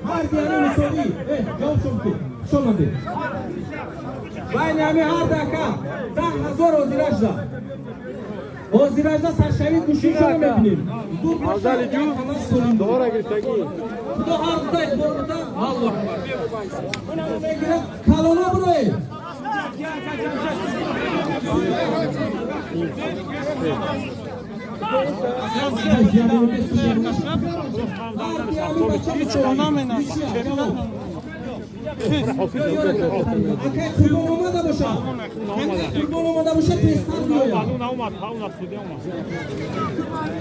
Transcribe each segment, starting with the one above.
Ҳарди ҳами мусовӣ. Ҷавоб шум ки шоманде. Байни ҳами ҳар дака 10 000 ҳозиражда. Ҳозиражда саршавӣ гӯшишона мебинем. Худо ҳар дута эътибор бида. Аллоҳ акбар. Мегирад калона бироед. Акай Қурбон омада боша. Қурбон омада боша, тезтар биёяд.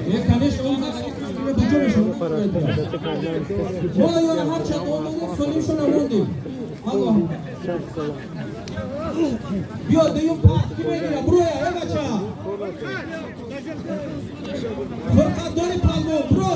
Е, конечно, он баҷо мешавад. Мо ёра ҳарчанд омадем, солимшона мондем. Аллоҳ. Биё, дуюм пах ки мегирад? Буроя, э бача. Фурқатдори палвон, буро.